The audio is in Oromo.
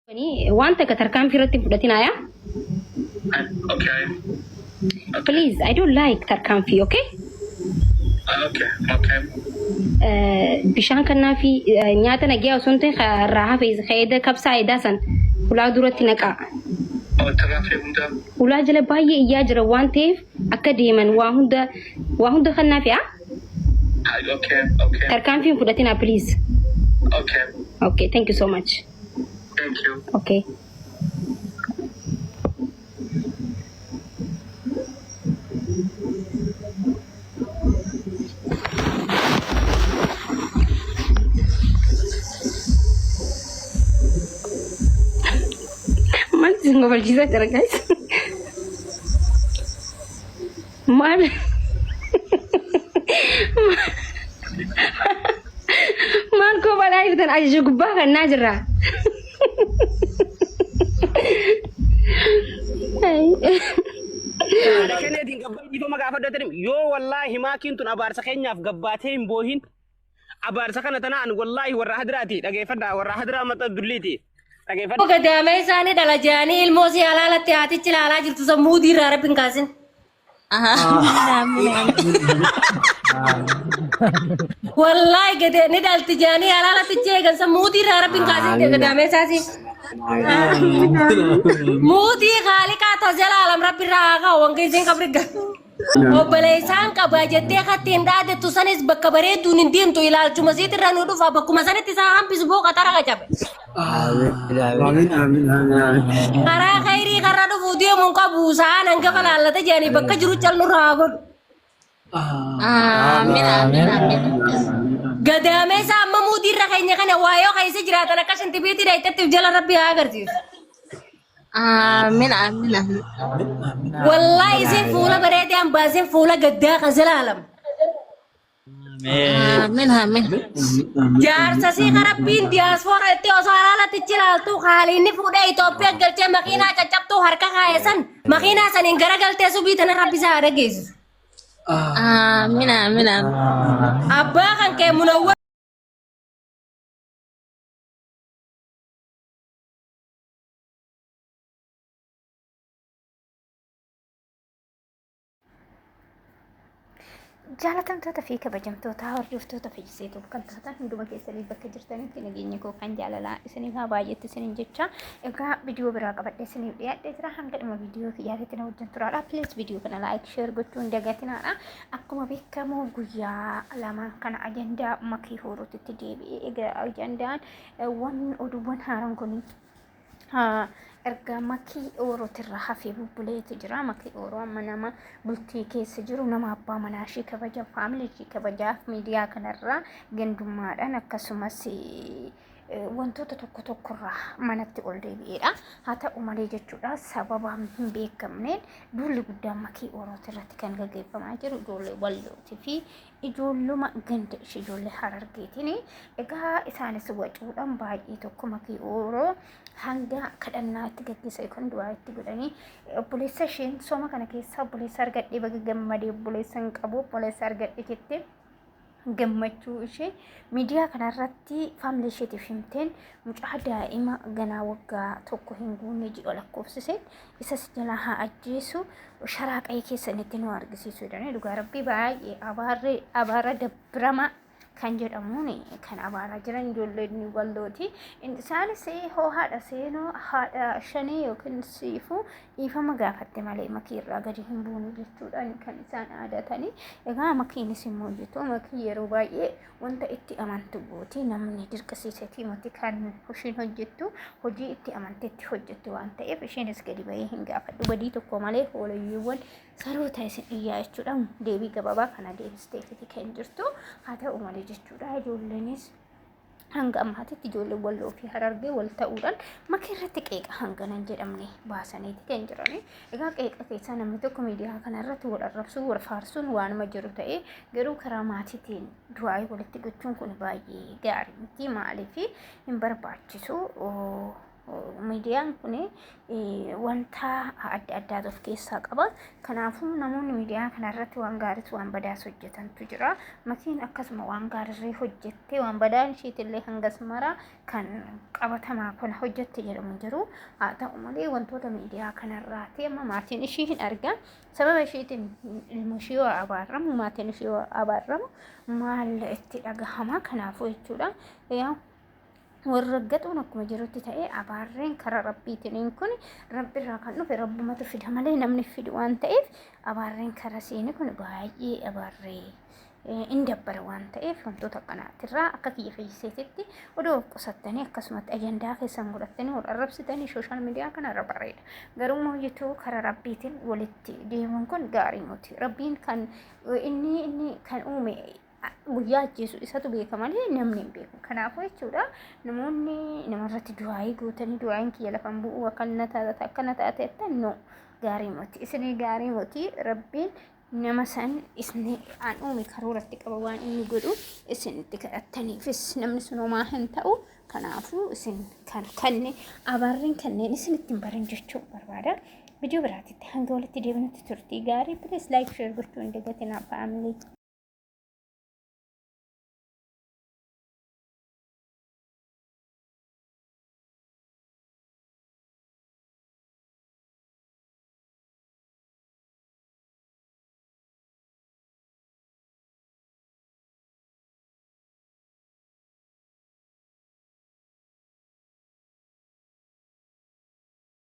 Waan takka tarkaanfii irratti hin fudhatinaa yaa. Okay. Please, I don't like tarkaanfii, okay? Okay. Okay. Bishaan kannaa fi nyaata nagiyaa osoo hin ta'in irraa hafe eeda kabsaa eedaa san ulaa duratti naqaa. Oh, tarkaanfii hunda. Ulaa jala baay'ee iyyaa jira waan ta'eef akka deeman waa hunda waa hunda kannaa fi Okay. Okay. Tarkaanfii hin fudhatinaa, please. Okay. Okay, thank you so much. Thank you. Okay. Maal isin kofalchiisaa jira, guys? Maal? Maal kofalaa jirtan? Ajaja gubbaa kannaa jirra. Haadha shaneetiin gabbaay dhiifama gaafadhu yoo wallaahi maakiin tun abaarsa keenyaaf gabbaatee hin boohin, abaarsa kana tanaan wallaahi warra hadiraati dhageeffadhaa, warra hadiraa maxxa dulliiti dhageeffadhaa. Gadaamee isaanii dhala jedhanii ilmoo si halaalatti haatichi ilaalaa jirtu sammuu diirraa rabbi hin kaasin. Wallaahi gade ni dhalti jedhanii halaalatti eegan sammuu diirraa rabbi hin kaasin gadaamee isaasi. Muutii haaliqaa tajalaalam rabbi irraa haa kaa'u wanga isiin qabri. Obboleessaan qaba jettee katti hin dhaadattu sanis bakka bareedduun hin deemtu, ilaalchuma siitirra nu dhufa, bakkuma sanitti isaa hambisu boo qaxara qacabe. Amiin, amiin, amiin, amiin. Karaa khayrii karra dhufuu deemuun qabu sa'aan hangafa laallata jedhanii bakka jiru calnurraa haa godhu. Amiin, amiin, amiin. Gadaamee isaa amma muutiirra keenya kana waayoo keessa jiraatan akka shintibiitii dhayxetti jala rabbi haa agarsiisu. Amiin, amiin, amiin. Wallaahi isin fuula bareedaan baaseen fuula gaddaa kan silaalam. Amiin, amiin. Jaarsa sii karabbiin diyaasfoora itti osoo alaalatti ilaaltu haali inni fuudhee Itoophiyaa galchee makiinaa caccabtuu harka kaa'e san makiinaa saniin garagaltee subii tana rabbi isaa haa dhageessisu. Amiin, amiin, amiin. Abbaa kan kee munawwar. Jaalatamtoota fi kabajamtoota hordoftoota Fayyiseetuuf kan taatan hunduma keessanii, bakka jirtanitti nageenya koo kan jaalalaa isiniif haa baay'eetti isiniin jecha. Egaa viidiyoo biraa qabadhee isiniif dhiyaadhee jira. Hanga dhuma viidiyoo kiyyaatitti na wajjin turaadha. Please, viidiyoo kana like, share gochuu hin dagatinaadha. Akkuma beekamu guyyaa lamaan kana ajandaa Makii Hoorootitti deebi'ee. Egaa ajandaan wan oduuwwan haaraan kun erga Makii Oorootirra hafee bubbuleetu jira. Makii Ooroo amma nama bultii keessa jiru, nama abbaa manaa ishee kabaja, faamilii ishee kabajaaf miidiyaa kanarraa gandummaadhaan akkasumas wantoota tokko tokkorraa manatti ol deebi'eedha. Haa ta'u malee jechuudha, sababa hin beekamneen duulli guddaan Makii Oorooti irratti kan gaggeeffamaa jiru ijoollee Wallootii fi ijoolluma ganda ishee ijoollee Harargeetiin. Egaa isaanis wacuudhaan baay'ee tokko Makii Ooroo hanga kadhannaa itti gaggeessa yookaan du'aa itti godhanii, obboleessa isheen sooma kana keessa obboleessa argadhee baga gammadee, obboleessa hin qabu, obboleessa argadhe jettee gammachuu ishee miidiyaa kanarratti faamilii isheetiif himteen, mucaa daa'ima ganaa waggaa 1 hin guunne ji'a lakkoofsiseen isas jalaa haa ajjeesu, sharaa qa'ee keessanitti nu argisiisu jedhanii. Dhugaa rabbii baay'ee abaarree abaara dabbiramaa kan jedhamuun kan abaaraa jiran ijoolleen Wallooti. Isaanis hoo haadha seenoo haadha shanee yookiin siifuu dhiifama gaafatte malee Makii irraa gadi hin buunu jechuudhaan kan isaan aadatanii. Egaa Makiinis immoo jettu, Makii yeroo baay'ee wanta itti amantu gooti, namni dirqisiisetii miti kan ishiin hojjettu, hojii itti amantetti hojjettu waan ta'eef isheenis gadi bahee hin gaafadhu, badii tokko malee hooleyyiiwwan saroota isin iyyaa jechuudhaan deebii gabaabaa kana deebisteefiti kan jirtu. Haa ta'u malee jechuudha, ijoolleenis hanga ammaatitti ijoolleen Walloo fi Harargee wal ta'uudhaan Makii irratti qeeqa hangana hin jedhamne baasaniiti kan jirani. Egaa qeeqa keessaa namni tokko miidiyaa kana irratti wal arrabsuu, wal faarsuun waanuma jiru ta'ee, garuu karaa maatiitiin du'aayii walitti gochuun kun baay'ee gaarii miti. Maaliif hin barbaachisu? Miidiyaan kun wanta adda addaatu of keessaa qaba. Kanaafuu namoonni miidiyaa kanarratti waan gaariis waan badaas hojjetantu jira. Makiin akkasuma waan gaariirree hojjettee waan badaan ishiitillee hangas mara kan qabatamaa kana hojjette jedhamu hin jiru. Haa ta'u malee wantoota miidiyaa kanarraati amma maatiin ishii hin arga. Sababa ishiitiin ilmo ishii yoo abaaramu maatiin ishii yoo abaaramu maal itti dhagahama kanaafuu jechuudha. Yaa warra gaxuun akkuma jirutti ta'ee abaarreen karaa rabbiitiin kun rabbiirraa kan dhufe rabbumatu fida malee namni fidu waan ta'eef abaarreen karaa seeni kun baay'ee abaarree in dabbara waan ta'eef wantoota akkanaatirraa akka kiyya fayyiseetitti odoo of qusattanii akkasumatti ajandaa keessan godhattanii wal arrabsitanii social media kanarra bareeda. Garuu immoo karaa rabbiitiin walitti deemuun kun gaarii miti. Rabbiin kan inni inni kan uume guyyaa ajjeesu isatu beeka malee namni hin beeku. Kanaafuu jechuudha namoonni namarratti du'aayii gootanii du'aayiin kiyya lafan bu'uu akkana taate akkana taate jettan no gaarii miti. Isinii gaarii miti. Rabbiin nama san isin an uume karooratti qaba waan inni godhu isin itti kadhattaniifis namni sun homaa hin ta'u. Kanaafuu isin kan kanne abaarreen kanneen isin ittiin baran jechuu barbaada. Viidiyoo biraatitti hanga walitti deebinutti turtii gaarii. Please like share gochuu hin dagatinaa family.